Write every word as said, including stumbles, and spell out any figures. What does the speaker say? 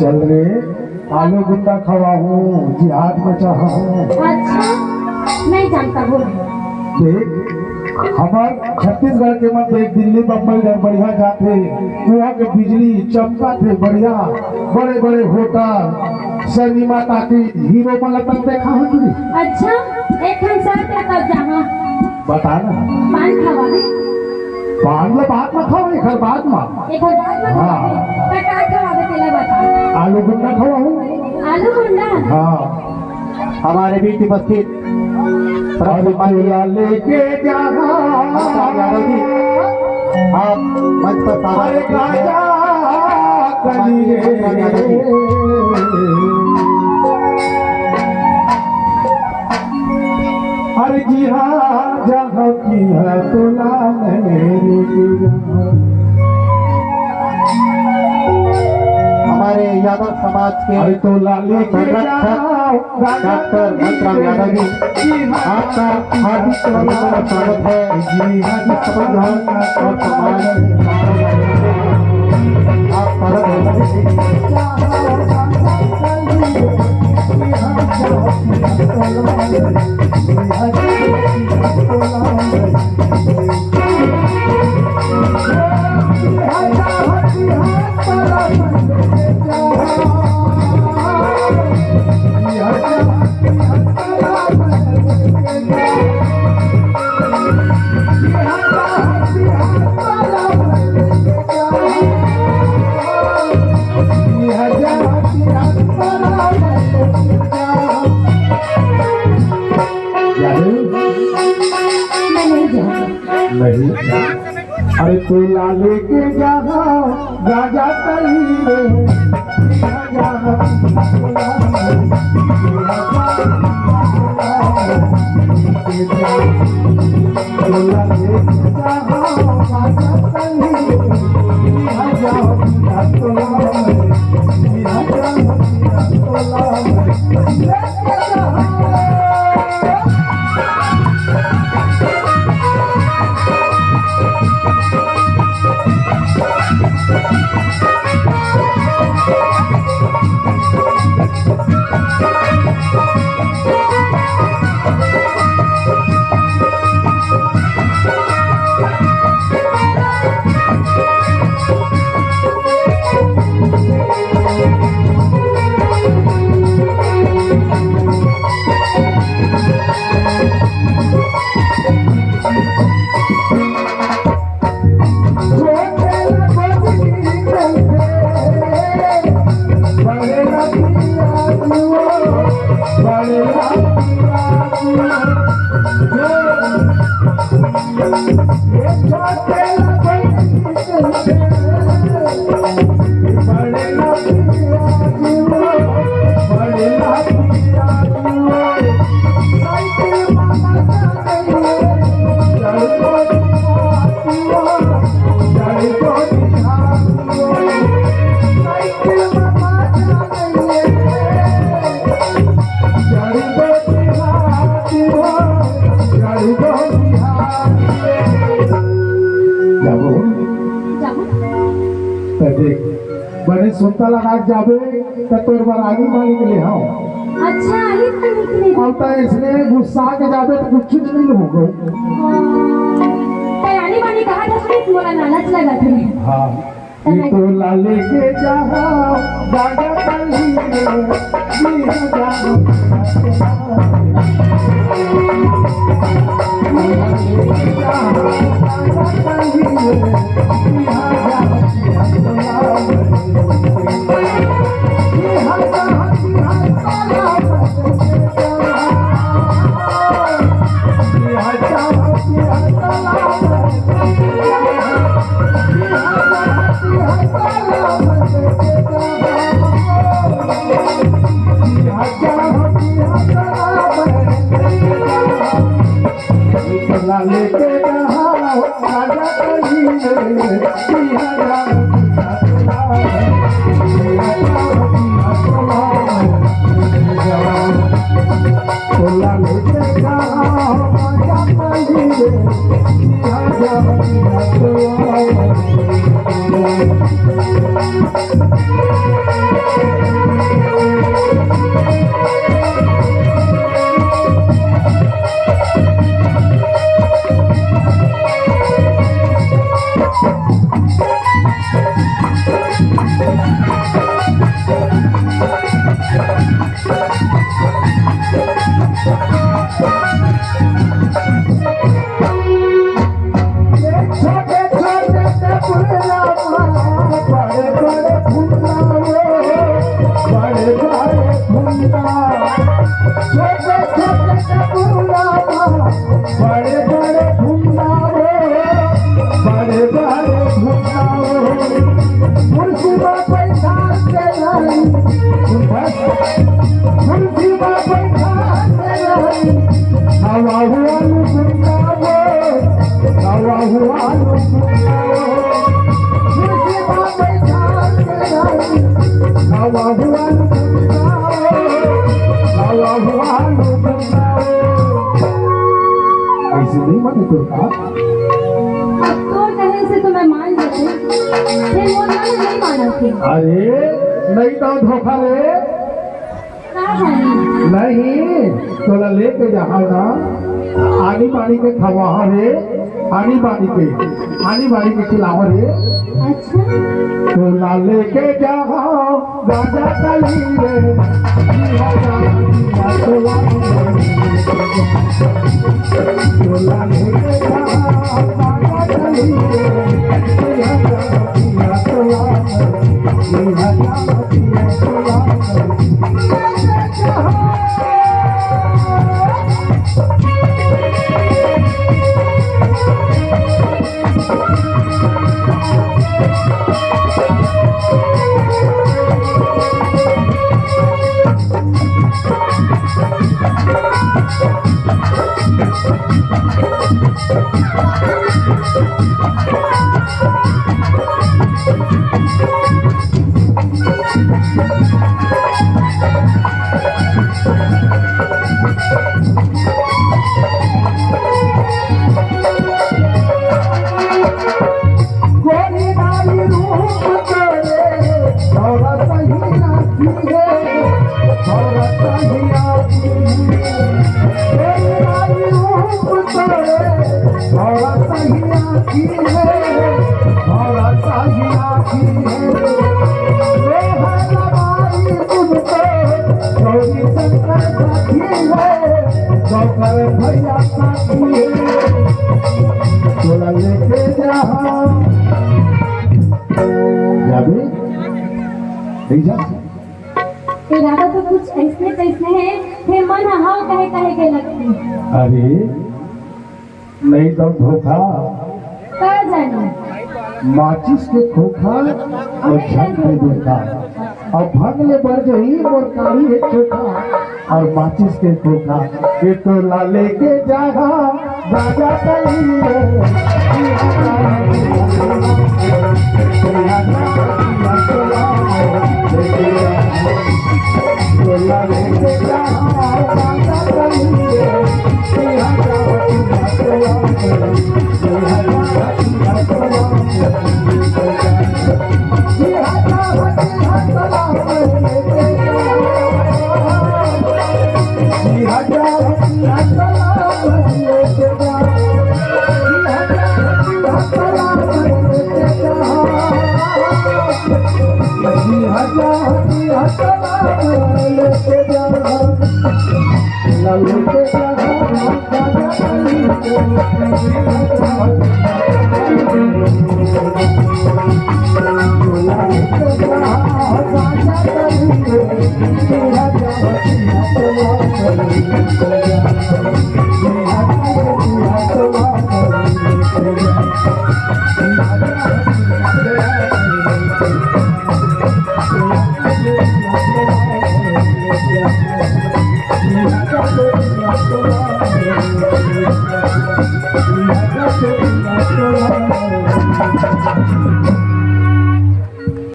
चल रे, आलू गुंडा खवाहूँ, जिहाद मचाहूँ। अच्छा, नहीं जानता बोल। देख, हमर छत्तीसगढ़ के मन देख, दिल्ली बम्बई डहर बढ़िया जाथे, उहाँ के बिजली चमकाथे बढ़िया, बड़े बड़े होटल, सिनेमा टाकीज, हीरो मन ला तब देखा हो तुमन? अच्छा, एक ठन शर्त हे तब जाहूँ। बता ना। पान खवाबे। पान ला बाद में खाओ, एकर बाद में। एकर बाद में हाँ। खवाबे। त का खवाबे तेला बता। आलू गुंडा खवाहूँ। आलू गुंडा? हाँ। हमारे बीच उपस्थित परम अरे सम्मानित तोला लेके जाना। यादव जी, आप मंच पर साथ अरे गाजा कली रे। यादव जी। अरे जी हाँ, जहाँ की है तोला नहीं। हमारे यादव समाज के अरे तोला लेके संरक्षक जाओ, राजा डॉक्टर मंतराम यादव जी, आपका हार्दिक अभिनंदन और स्वागत है। जी हाँ, जी हाँ, जी हाँ, और सम्मान। आप स्वागत है। नहीं। अरे तोला लेके जाना राजा कली रे, राजा। तोला लेके जाना राजा कली रे, राजा। तोला लेके जाना। जाबो। जाबो। त देख, बने सुनता लगा के जाबे, त तोर बर आनी बानी के ले हव। अच्छा, आनी बानी के ले। अब त इसने गुस्सा के जाबे त कुछ नहीं होगा। हाँ। त आनी बानी कहा था, सिर्फ मोला लालच लगा थे। हाँ। ये तो लाले के जहाँ बाजा कली रे, जी हाँ जानो। तोला लेके जाओ राजा कली रे, यहाँ जाओ। छोटे छोटे टपुरा, बड़े बड़े भुंडा, बड़े बड़े भुंडा। छोटे छोटे टपुरा, बड़े बड़े भुंडा, बड़े बड़े भुंडा। कुर्सी में बैठा के लाई, कुर्सी में बैठा के लाई। हवा हुआ नु गुंडा वो, हवा हुआ नु गुंडा वो। खुशी बाबे जान के रानी, हवा हुआ नु गुंडा वो, हवा हुआ नु गुंडा वो। ऐसे नहीं माने तो का? अब तोर कहे से तो मैं मान लेती, फिर मोर मन नहीं मानत हे। अरे, नहीं तो धोखा रे। का जानी? नहीं, तोला लेके जाहूं ना, आनी बानी के खवाहूं रे, आनी बानी के, आनी बानी के खिलाहूं रे। अच्छा। तोला लेके जाहूं राजा कली रे, तोला लेके जाहूं राजा कली रे। गोरी बाई रूप तोरे थोड़ा सही आती है, थोड़ा सही आती है। गोरी बाई रूप तोरे थोड़ा सही आती है, थोड़ा सही आती है। लोहा दवाई तुमको गौरी शंकर साथी है, शंकर भैया साथी है। तोला लेके जाहूं। जाबे? नहीं जा। इरादा तो कुछ ऐसने तैसने हे, फेर मन ह हाव कहे कहे के लगथे। अरे, नहीं तो धोखा। का जानी? माचिस के खोखा अउ झन पे धोखा। अउ भंग ले बर जही मोर कारी हे चोखा। अउ माचिस के खोखा, ए तोला लेके जाहूं राजा कली रे।